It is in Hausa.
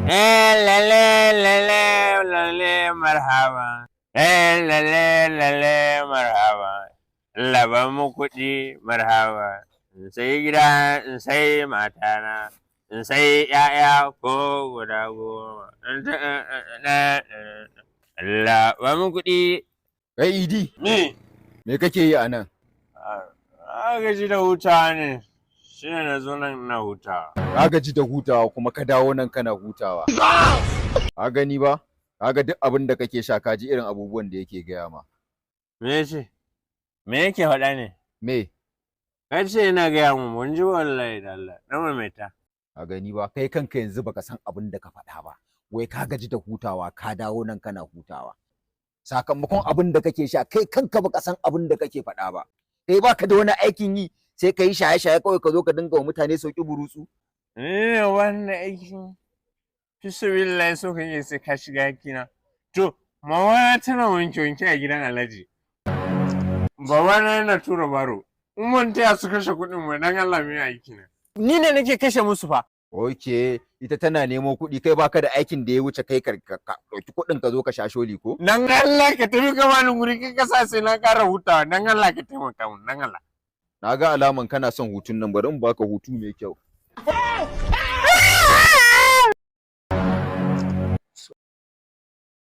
Lale lale lale marhaba. Lale lale marhaba. Allah ba mu kuɗi marhaba. In sai gida, in sai matana, in sai ‘ya'ya ko guda 10. Allah ba mu kuɗi. Kai Idi, Me? me kake yi a nan? A gaji da hutawa ne. Shi ne na zo nan ina hutawa. Ka gaji da hutawa kuma ka dawo nan kana hutawa. Ka gani ba? Ka ga duk abin da kake sha, ka ji irin abubuwan da yake gaya ma. Me yace? Me yake faɗa ne? Me? Ka ce yana gaya mun, mun ji wallahi da Allah. Dan maimaita. Ka gani ba? Kai kanka yanzu baka san abin da ka faɗa ba. Wai ka gaji da hutawa, ka dawo nan kana hutawa. Sakamakon abin da kake sha, kai kanka baka san abin da kake faɗa ba. Kai baka da wani aikin yi sai ka yi shaye-shaye kawai, ka zo ka dinga wa mutane sauki burutsu. Ni ne wannan aikin. Fisabilillahi, so kake sai ka shiga hakina. To, mama tana wanke wanke a gidan Alhaji. Babana yana tura baro. In mun taya su kashe kuɗin mu, dan Allah me aiki na? Ni ne nake kashe musu fa. Ok, ita tana nemo kuɗi, kai baka da aikin da ya wuce kai ka ɗauki kuɗin ka zo ka sha sholi ko? Dan Allah ka tafi ka bani guri, kai ka sa sai na ƙara hutawa. Dan Allah ka taimaka mun, dan Allah. Na ga alaman kana son hutun nan, bari in baka hutu mai kyau.